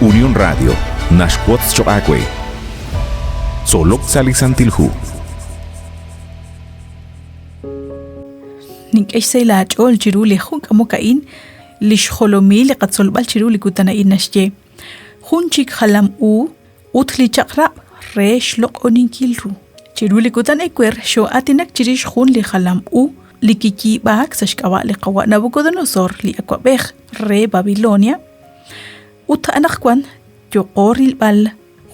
Unión Radio naxwotz choq' aawe. Tzolok sa' li Santil Hu. Nink'e xsahil aach'ool chiru li jun k'amok a'in li xjolomil li qatzolb'al chiru li kutan a'in naxye jun chik jalam u ut li chaq'rab' re xloq'oninkil ru. Chiru li kutan ewer xoo'aatinak chirix jun li jalam u li kiyiib'aak sa' xk'ab'a' li qawa' Nabucodonosor li awab'ej re Babilonia ut anaqwan yoqo rilb'al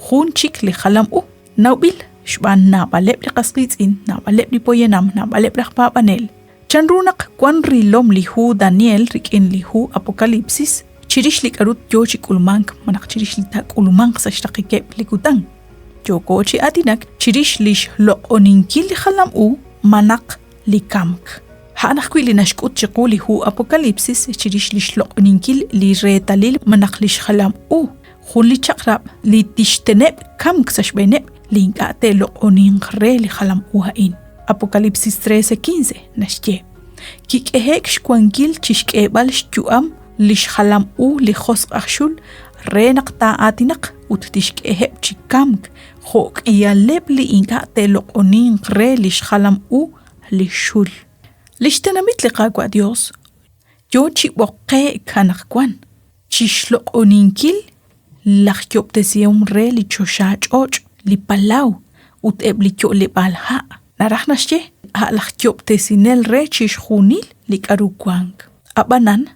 jun chik li jalam u nawb'il xb'aan naab'aleb' li qas qiitz'in, naab'aleb' li poyanam, naab'aleb' laj paab'anel. Chanru naq wan rilom li hu Daniel rik'in li hu Apocalipsis chirix li k'aru yo chi k'ulmank malaj chirix li taak'ulmanq sa' xraqikeb' li kutan? Yooko chi aatinak chirix li xloq'oninkil li jalam u malaj li kamk. A'an ajwi' li naxk'ut chiqu li hu Apocalipsis chirix li xloq'oninkil li reetalil malaj li xjalam u jun li chaq'rab' li tixteneb' kamk sa' xb'eeneb' li ink'a' te'loq'oninq re li jalam u a'in. Apocalipsis 13:15 naxye, Kik'ehe'k xwankil chi xk'eeb'al xyu'am li xjalam u li josq' aj xul re naq taa'aatinaq ut tixk'eheb' chi kamk jo' k'ihaleb' li ink'a' te'loq'oninq re li xjalam u li xul. Li xtenamit li Qaawa' Yos yo chi b'oqe'k anaqwan chi xloq'oninkil laj Yob'tesihom re li choxa ch'och', li palaw ut eb' li yo'leb'aal ha', naraj naxye, a' laj Yob'tesinel re chixjunil li k'aru wank. Ab'anan,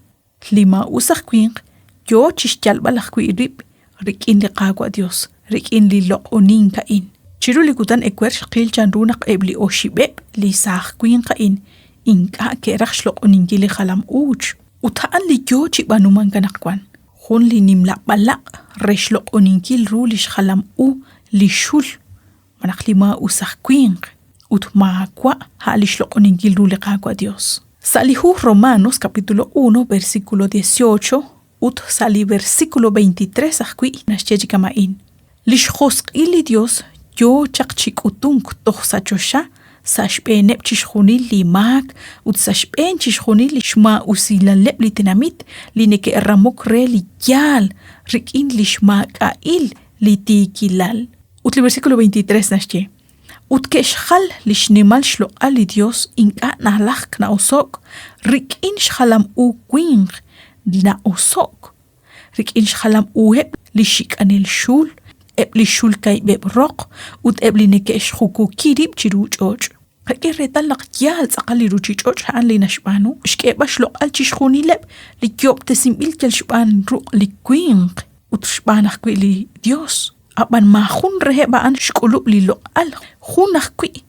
li maa'us aj winq yo chi xyalb'al ajwi' rib' rik'in li Qaawa' Yos, rik'in li loq'onink a'in. Chiru li kutan ewer xqil chanru naq eb' li oxib'eb' li saaj winq a'in ink'a' ke'raj xloq'oninkil li jalam uuch. Ut a'an li yo chi b'aanumank anaqwan, jun li nimla b'alaq' re xloq'oninkil ru li xjalam u li xul malaj li maa'us aj winq, ut maawa' a' li xloq'oninkil ru li Qaawa' Yos. Sa' li hu Romanos capítulo 1 versículo 18 ut sa' li versículo 23 ajwi' naxye chi kama'in, Li xjosq'il li Yos yo chaq chi k'utunk toj sa' choxa sa' xb'eeneb' chixjunil li maak ut sa' xb'een chixjunil li xmaa'usilaleb' li tenamit li neke'ramok re li yaal rik'in li xmaak'a'il li tiikilal. Ut li versículo 23 naxye, Ut ke'xjal li xnimal xloq'al li Yos ink'a' nalajk na'oso'k rik'in xjalam u winq li na'oso'k, rik'in xjalam uheb' li xik'anel xul, eb' li xul kaib'eb' roq ut eb' li neke'xjukuki rib' chiru ch'och'. Qak'e reetal naq yaal tz'aqal li ruuchich'och' a'an li naxb'aanu, xk'eeb'al xloq'al chixjunileb' li yoob'tesinb'il yal xb'aan ruq' li winq ut xb'aan ajwi' li Yos. Ab'an maajun reheb' a'an xk'ulub' li loq'al, jun ajwi'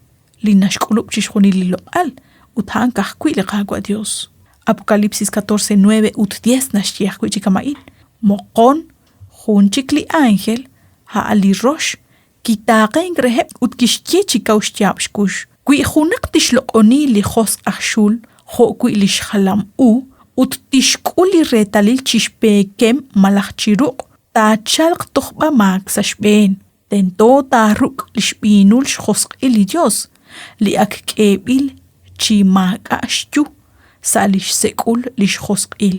li naxk'ulub' chixjunil li loq'al, ut a'an ka'ajwi' li Qaawa' Yos. Apocalipsis 14, 9 ut 10 naxye ajwi' chi kama'in, Moqon, jun chik li ánjel, a' li rox, kitaaqenk reheb' ut kixye chi kaw xyaab' xkux, Wi junaq tixloq'oni li josq' aj xul jo'wi' li xjalam u ut tixk'ul li reetalil chi xpeekem malaj chi ruq', taachalq tojb'a-maak sa' xb'een, tento taaruk' li xb'iinul xjosq'il li Yos, li ak k'eeb'il chi maak'a' xyu sa' li xsek'ul li xjosq'il,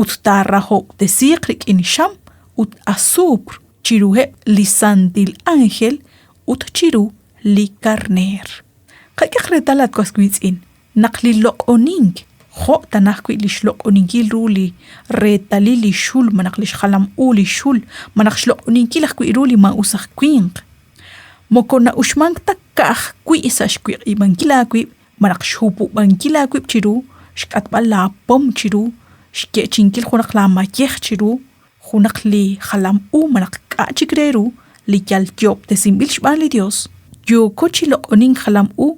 ut taarahob'tesiiq rik'in xam ut asuupr chiruheb' li santil ánjel ut chiru li Karneer. Qak'ehaq reetal, at was wiitz'in, Naq li loq'onink, jo' tana ajwi' li xloq'oninkil ru li reetalil li xul malaj li xjalam u li xul malaj xloq'oninkil ajwi' ru li maa'us aj winq, moko na'uxmank ta ka'ajwi' sa' xwiq'ib'ankil aawib' malaj xhupub'ankil aawib' chiru, xk'atb'al laapom chiru, xyeechi'inkil junaq laamayej chiru, junaq li jalam u malaj k'a' chik re ru li yal yoob'tesinb'il xb'aan li Yos, yooko chi loq'onink jalam u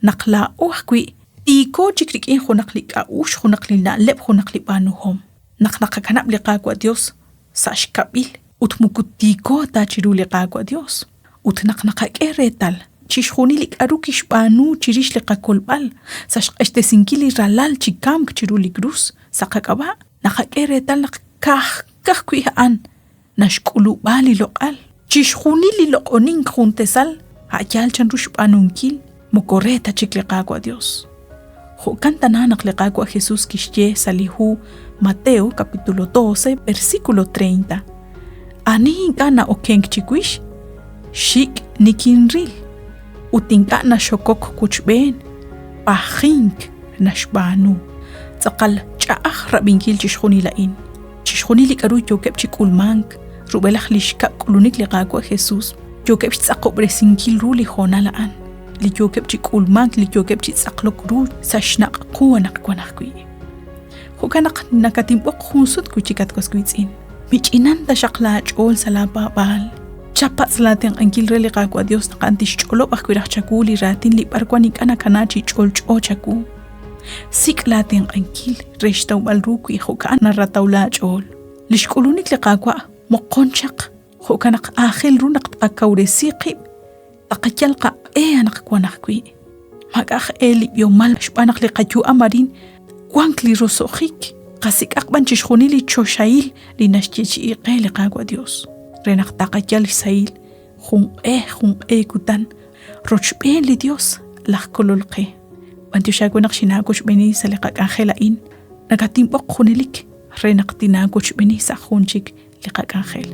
naq laa'o ajwi' tiiko chik rik'in junaq li k'a'uxl, junaq li na'leb', junaq li b'aanuhom. Naq naqakanab' li Qaawa' Yos sa' xkab'il ut moko tiiko ta chiru li Qaawa' Yos. Ut naq naqak'e reetal chixjunil li k'aru kixb'aanu chirix li qakolb'al sa' xq'axtesinkil li Ralal chi kamk chiru li krus sa' qak'ab'a', naqak'e reetal naq ka'aj ka'ajwi' a'an naxk'ulub'a li loq'al. Chixjunil li loq'onink jun tesal a' yaal chanru xb'aanunkil moko re ta chik li Qaawa' Dios. Jo'kan tana naq li Qaawa' Jesús kixye sa' li hu Mateo capítulo 12 versículo 30. Ani ink'a' na'okenk chiwix, xik' nikinril, ut ink'a' naxokok wochb'een, pajink naxb'aanu. Tz'aqal ch'a'aj rab'inkil chixjunil a'in. Chixjunil li k'aru yookeb' chi k'ulmank rub'elaj li xkab' k'ulunik li Qaawa' Jesus, yookeb' xtz'aqob'resinkil ru li hoonal a'an, li yookeb' chi k'ulmank, li yookeb' chi tz'aqlok ru sa' xnaq' qu anaqwan ajwi'. Jo'kan naq nakatinb'oq jun sut wi' chik at was wiitz'in. Mich'inan taxaq laach'ool sa' laapaab'aal. Chapatz' laatenq'ankil re li Qaawa' Dios naq a'an tixch'olob' ajwi' raj chawu li raatin li b'arwan ink'a' nakana chi ch'olch'o chawu. Sik' laatenq'ankil re xtawb'al ru wi jo'ka'an narataw laach'ool. Li xk'ulunik li Qaawa' moqon chaq, jo'kan naq aajel ru naq tqakawresi qib', tqayal qaq'e anaqwan ajwi'. Maak'a' aj e li b'ihomal xb'aan naq li qayu'am arin wank li roso'jik. Qasik'aq b'an chixjunil li choxahil li naxyeechi'i qe li Qaawa' Dios re naq taqayal xsahil jun q'e jun q'e kutan rochb'een li Dios laj Kolol qe. B'antiox aawe naq xinaawochb'eeni sa' li qak'anjel a'in. Nakatinb'oq junelik re naq tinaawochb'eeni sa' jun chik li qak'anjel.